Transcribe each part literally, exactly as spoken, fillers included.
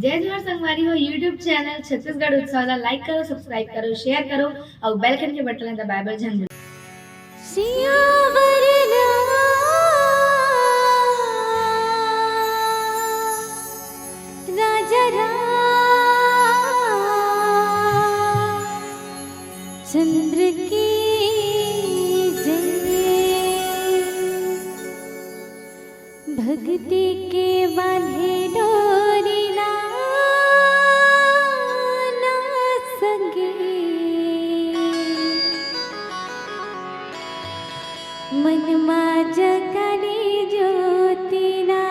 जय जोहार संगवारी हो, YouTube चैनल छत्तीसगढ़ उत्सव ला like करो, subscribe करो, share करो अउ bell icon के बटन ला दबाए बर झन भूलो। सियावर राम, राजा राम चंद्र की जय। भक्ति के बांधे डोरी ना, ना संगी, मन मा जगली ज्योति ना।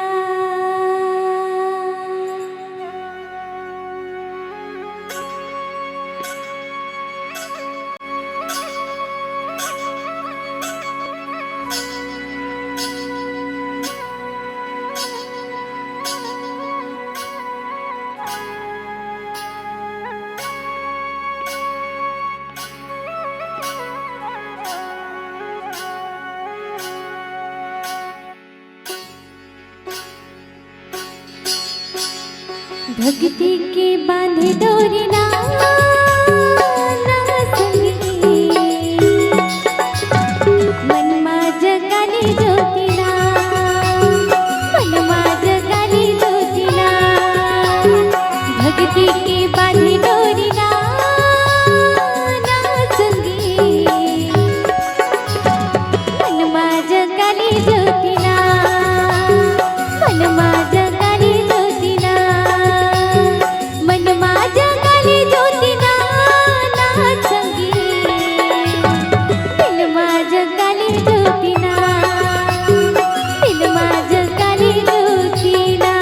भक्ति के बांधे डोरी ना, ना संगी, मन मा जगली ज्योति ना, मन मा जगली ज्योति ना। भक्ति के बांधे डोरी ना, ना संगी, मन मा जगली ज्योति ना, मन मा जगली ज्योति ना, मन मा जगली ज्योति ना, ना संगी, दिल मा जगली ज्योति ना, दिल मा जगली ज्योति ना।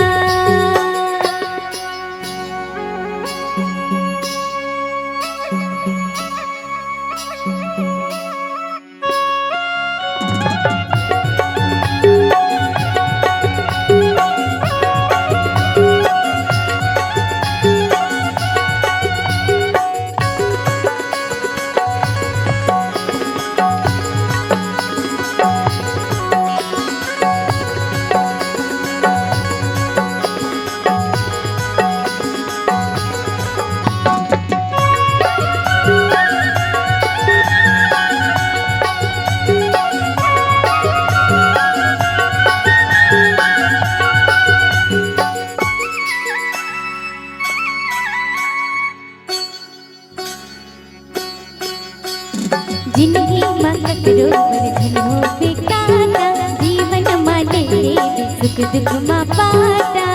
जिनगी मा ककरो बर झन होवे काटा, जीवन मा ले ले सुख दुख मा बाटा।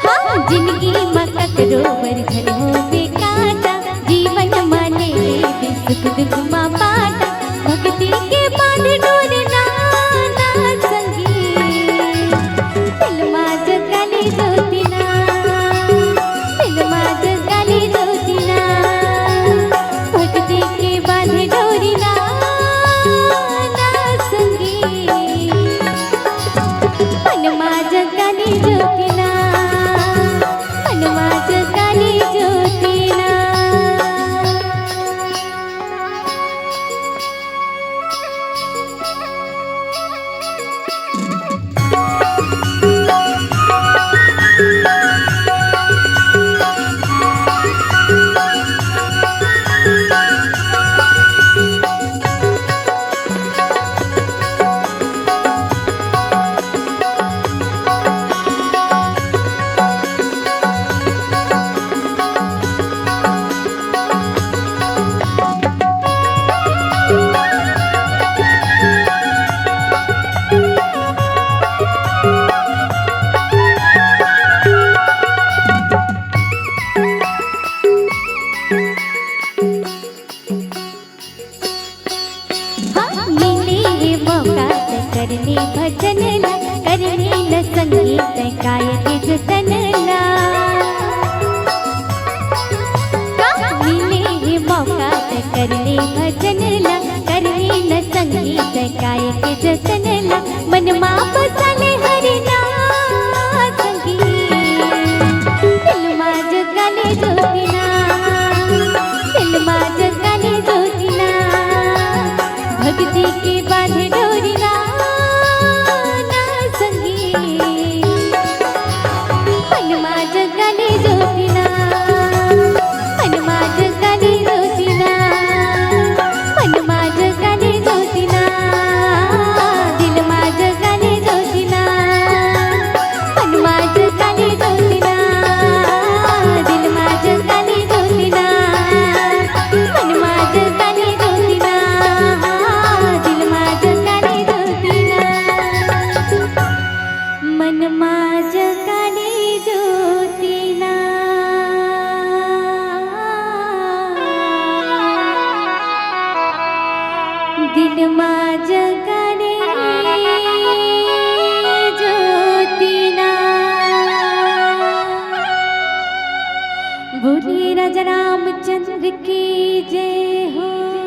हाँ, जिनगी मा ककरो बर झन होवे काटा, जीवन मा ले ले सुख दुख मा बाटा। भक्ति के बांध डोर ना, ना संगी, दिल मा जगली ज्योति ना, दिल मा जगली ज्योति ना। भक्ति के बांध डोरी ना, ना संगी, मन मा जगली ज्योति ना, मन मा जगली ज्योति ना। हाँ, मिले हे मौका त करने भजन ला, करने न संगीत गाय के जतन ला। हाँ, मिले हे मौका त करने भजन ला, करने न संगीत गाय के जतन ला। मन मा बसले हरि ना संगी, दिल मा जगले ज्योति ना, दिल मा जगले ज्योति ना। भक्ति के बांधे डोरी ना, ना संगी, माँ जगने ज्योति ना। बोलिए राजा रामचंद्र की जय हो।